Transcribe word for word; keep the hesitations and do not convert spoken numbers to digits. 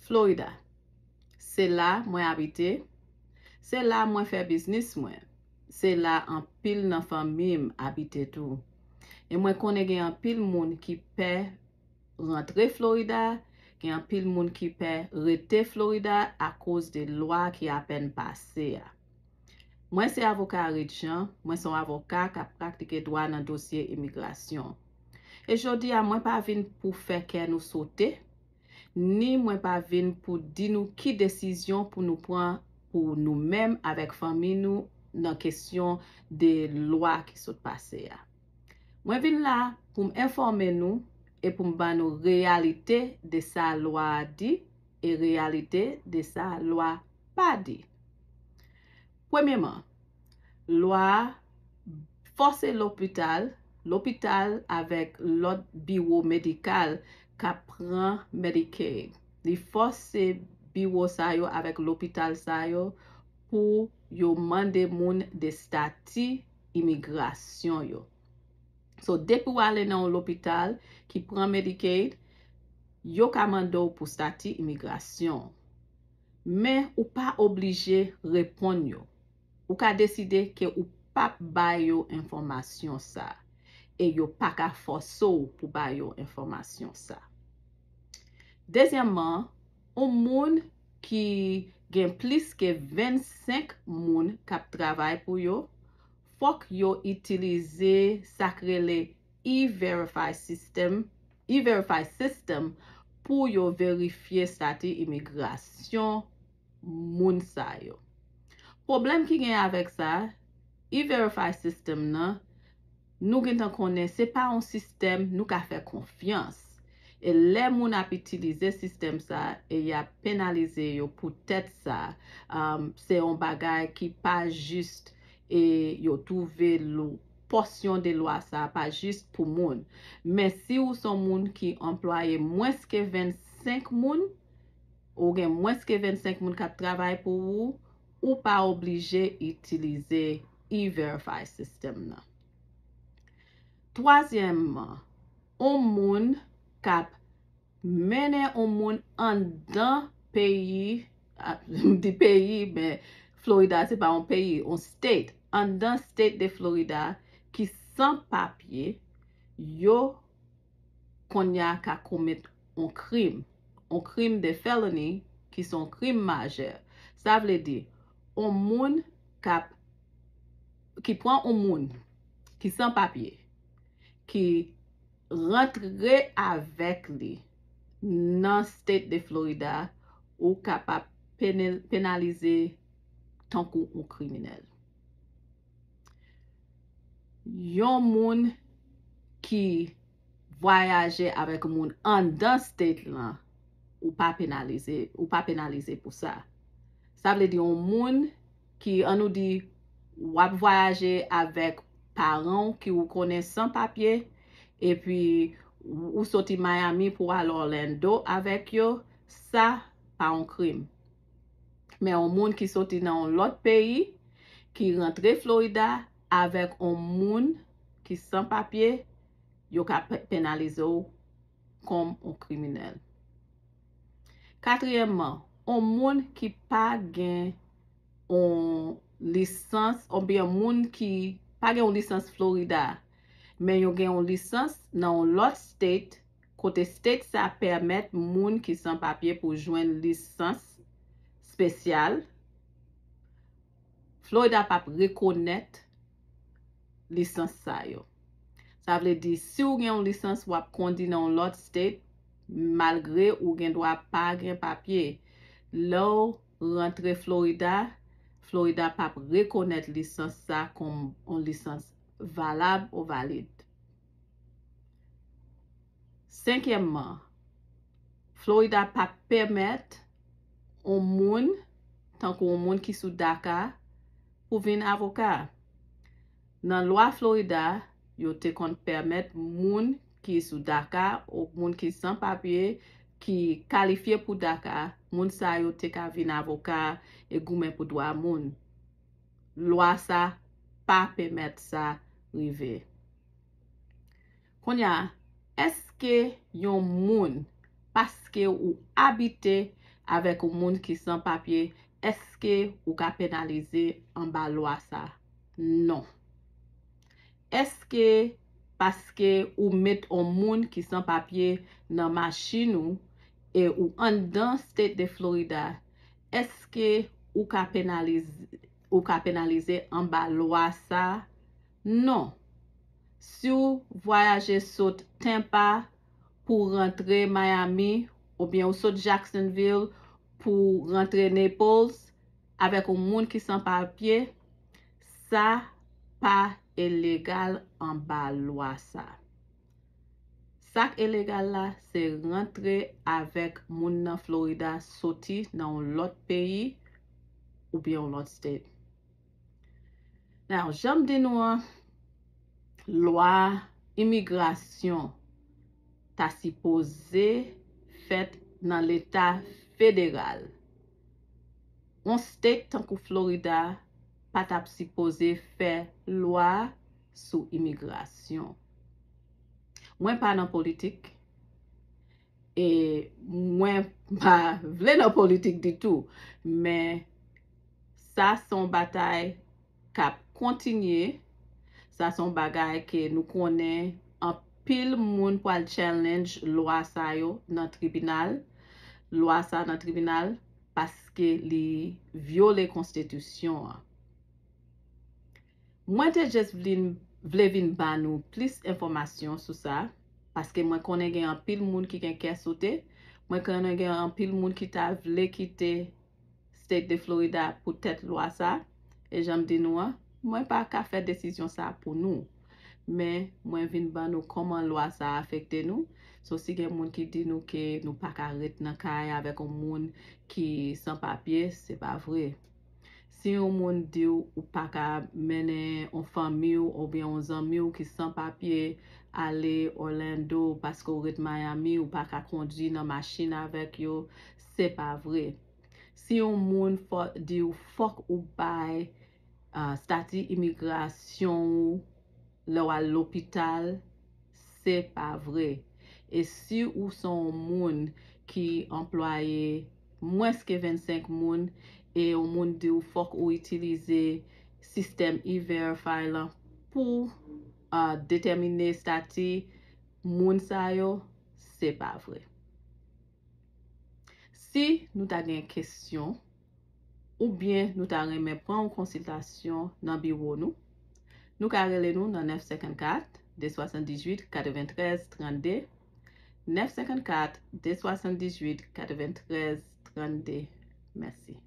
Florida. Se la mwen abite. Se la mwen fè biznis mwen. Se la anpil nan fanmi m abite tou. E mwen konnen gen anpil moun ki pè rantre Florida, gen anpil moun ki pè rete Florida akoz de lwa ki apèn pase a. Mwen se avoka Reed Jean, mwen se yon avoka k ap pratike dwa nan dosye imigrasyon. E jodi a, mwen pa vin pou fè kè nou sote, ni mwen pa vin pou di nou ki desizyon pou nou pran pou nou menm avèk fanmi nou nan kesyon de lwa ki sot pase a. Mwen vin la pou m enfòme nou e pou m ban nou reyalite de sa lwa a di e reyalite de sa lwa pa di. Premyeman, lwa a fòse lopital, lopital avèk lòt biwo medikal k ap pran Medicaid. Li fòse biwo sa yo avèk lopital sa yo pou yo mande moun de stati imigrasyon yo. So, depi w ale nan yon lopital ki pran Medicaid, yo ka mande w pou stati imigrasyon. Men ou pa oblije reponn yo. Ou ka deside ke ou p ap ba yo enfòmasyon sa. E yo pa ka fòse w pou ba yo enfòmasyon sa. Dezyèmman, yon moun ki gen plis ke vennsenk moun k ap travay pou yo, fòk yo itilize sa k rele E-Verify system, E-Verify system pou yo verifye stati imigrasyon moun sa yo. Pwoblèm ki gen avèk sa, E-Verify system nan, nou gentan konnen se pa yon sistèm nou ka fè konfyans. E lè moun ap itilize sistèm sa e y ap penalize yo poutèt sa, um, se yon bagay ki pa jis e yo twouve lou pòsyon de lwa sa pa jis pou moun. Men si ou se yon moun ki anplwaye mwens ke vennsenk moun, ou gen mwens ke vennsenk moun k ap travay pou ou, ou pa oblije itilize E-Verify system nan. Twazyèmman, yon moun k ap mennen yon moun anndan peyi, a, m di peyi, men Florida se pa yon peyi, yon state, anndan state de Florida ki san papye, yo kounye a ka komet yon krim, yon krim de felony ki se yon krim majè. Sa vle di, yon moun k ap, ki pran yon moun ki san papye, ki rantre avèk li nan state de Florida, ou kapab penal-, penalize tankou yon kriminèl. Yon moun ki vwayaje avèk moun anndan state lan, ou pa penalize, ou pa penalize pou sa. Sa vle di yon moun ki, ann nou di, w ap vwayaje avèk paran w ki ou konnen san papye, epi ou, ou soti Miami pou w al Orlando avèk yo, sa pa yon krim. Men yon moun ki soti nan yon lòt peyi, ki rantre Florida avèk yon moun ki san papye, yo ka pe-, penalize w kòm yon kriminèl. Katriyèmman, yon moun ki pa gen yon lisans, oubyen moun ki pa gen yon lisans Florida, men yo gen yon lisans nan yon lòt state, kote state sa pèmèt moun ki san papye pou jwenn lisans espesyal, Florida p ap rekonèt lisans sa yo. Sa vle di, si w gen yon lisans, w ap kondi nan yon lòt state, malgre ou gen dwa pa gen papye. Lè w rantre Florida, Florida p ap rekonèt lisans sa kòm yon lisans valab ou valid. Senkyèmman, Florida p ap pèmèt yon moun, tankou yon moun ki sou DACA, pou vin avoka. Nan lwa Florida, yo te konn pèmèt moun ki sou DACA ou moun ki san papye, ki kalifye pou DACA, moun sa yo te ka vin avoka e goumen pou dwa moun. Lwa sa pa pèmèt sa rive. Kounye a, èske yon moun, paske ou abite avèk yon moun ki san papye, èske ou ka penalize anba lwa sa? Non. Èske paske ou met yon moun ki san papye nan machin ou e ou anndan state de Florida, èske ou ka penalize, ou ka penalize anba lwa sa? Non. Si w vwayaje sot Tampa pou rantre Miami, oubyen ou sot Jacksonville pou rantre Naples avèk yon moun ki san papye, sa pa ilegal anba lwa sa. Sa k ilegal la, se rantre avèk moun nan Florida soti nan yon lòt peyi oubyen yon lòt state. Now, jan m di nou an, lwa imigrasyon ta sipoze fèt nan leta federal. Yon state tankou Florida pa t ap sipoze fè lwa sou imigrasyon. Mwen pa nan politik, e mwen pa vle nan politik ditou, men sa se yon batay k ap kontinye. Sa se yon bagay ke nou konnen anpil moun pral challenge lwa sa yo nan tribinal, lwa sa nan tribinal, paske li vyole konstitisyon an. Mwen te just vin, vle vin ba nou plis enfòmasyon sou sa, paske mwen konnen gen anpil moun ki gen kè sote, mwen konnen gen anpil moun ki ta vle kite state de Florida poutèt lwa sa, e jan m di nou an, mwen pa ka fè desizyon sa pou nou. Men mwen vin ban nou kòman lwa sa afekte nou. So, si gen moun ki di nou ke nou pa ka ret nan kay avèk yon moun ki san papye, se pa vre. Si yon moun di w ou pa ka mennen yon fanmi w oubyen yon zanmi w ki san papye ale Orlando paske w ret Miami, ou pa ka kondui nan machin avèk yo, se pa vre. Si yon moun fò, di w fòk ou bay uh, stati imigrasyon ou lè w al lopital, se pa vre. E si ou se yon moun ki anplwaye mwens ke vennsenk moun e yon moun di w fòk ou itilize sistèm E-Verify lan pou uh, detèmine stati moun sa yo, se pa vre. Si nou ta gen kesyon, oubyen nou ta renmen pran yon konsiltasyon nan biwo nou, nou ka rele nou nan nèf senkannkat, de swasanndizwit, katreventrèz, trannde, nèf senkannkat, de swasanndizwit, katreventrèz, trannde. Mèsi.